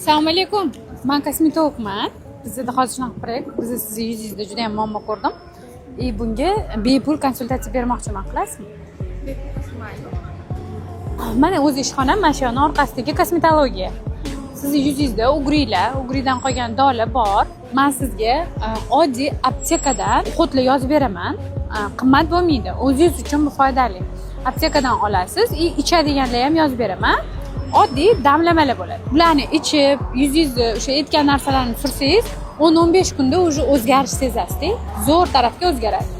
Assalomu alaykum. Man kosmetologman. Bizda hozir shunaqa proyekt. Biz sizni yuzingizda juda ham muammo ko'rdim. И bunga bepul konsultatsiya bermoqchiman. Qilasizmi? Mana, o'z ishxonam mana shu yoni orqasidagi kosmetologiya. Sizni yuzingizda угри lar, угри dan qolgan dog'lar bor. Man sizga oddiy aptekadan уход lar yozib beraman. Qimmat bo'lmaydi. O'zingiz uchun bu foydali. Aptekadan olasiz и ichadiganlar ham yozib beraman. Oddiy damlamalar bo'ladi. Bularni ichib, yuzingizni o'sha aytgan narsalarni sursangiz, 10-15 kunda уже o'zgarish sezasizda, zo'r tarafga o'zgaradi.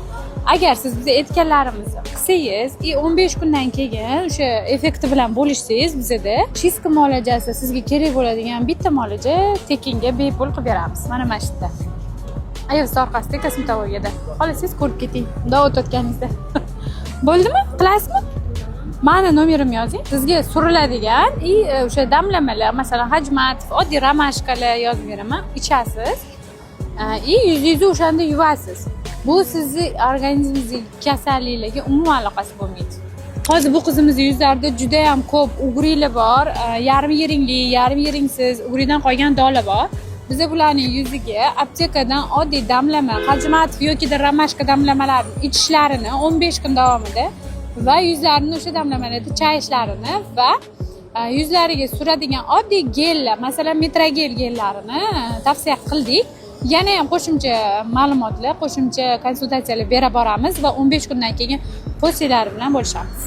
Agar siz biza aytganlarimizni qilsangiz и 15 kundan keyin o'sha effekti bilan bo'lishsangiz, bizada чистка muolajasi, sizga kerak bo'ladigan bitta muolaja tekinga, bepul qilib beramiz. Mana shu yerda. Ayovsi orqasida kosmetologiyada. Xohlasangiz, ko'rib keting. Bundoq o'tayotganingizda. Bo'ldimi? Qilasizmi? Mani nomerimni yozing. Sizga suriladigan и o'sha damlamalar, masalan, Hajmatov, oddiy ромашка lar yozib beraman. Ichasiz. И yuzingizni o'shanda yuvasiz. Bu sizni organizmingizdagi kasalliklarga umuman aloqasi bo'lmaydi. Hozir bu qizimizni yuzlarida juda ham ko'p угри lar bor, yarim yiringli, yarim yiringsiz, угри dan qolgan dog'lar bor. Biza bularning yuziga aptekadan oddiy damlama, Hajmatov yokida ромашка damlamalarini ichishlarini 15 kun davomida va yuzlarini o'sha damlamalarda chayishlarini va yuzlariga suradigan oddiy gellar, masalan, Metrogel gellarini tavsiya qildik. Yana ham qo'shimcha ma'lumotlar, qo'shimcha konsultatsiyalar bera boramiz va 15 kundan keyin postlari bilan bo'lishamiz.